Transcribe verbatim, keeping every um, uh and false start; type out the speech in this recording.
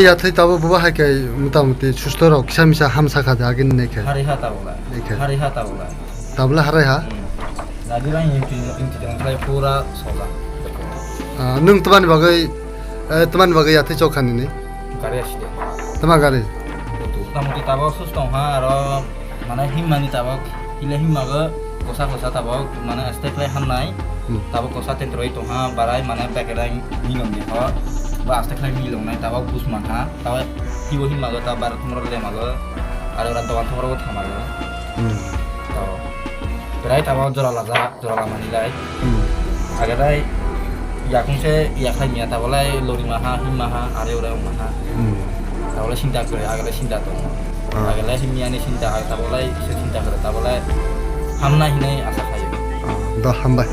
Yathai tabok bo hai khe mota moti susto rok kisa misa hamsa kha de agini nai khe. Hari ha tabok la. Nai khe. Hari ha tabok la. Tabla harai ha? Hmm. Nadi bai inti, inti jong khlai pura soja. Ah, nwng twmani bagwi, eh, twmani bagwi yathai chok kha nini? Gari accident. Tama gari? Mota moti tabok sus tong ha, aro mane himmani tabok, hile himmago kosa kosa tabok, mane aste khlai hannai, Hmm. tabok kosa tentroi tong ha, barai mane bekerai milong di ho, ba aste khlai milong nai tabok bus man ha, tabok hibo himmago ta bar thumro lemago, aro ora dogan thumro bo thamago. Hmm. To, berai tabok jora laja. Jora manilai. Hmm. Agadai yakung se yakhai miya tabolai lori maha, him maha, are ore ong maha. Hmm. Tabolai sinta kore, agadai sinta tong. Ah. Agadai him miya ni sinta, ag tabolai se sinta kore, tabolai hamna hinai asa khayo. Ah, do hambai.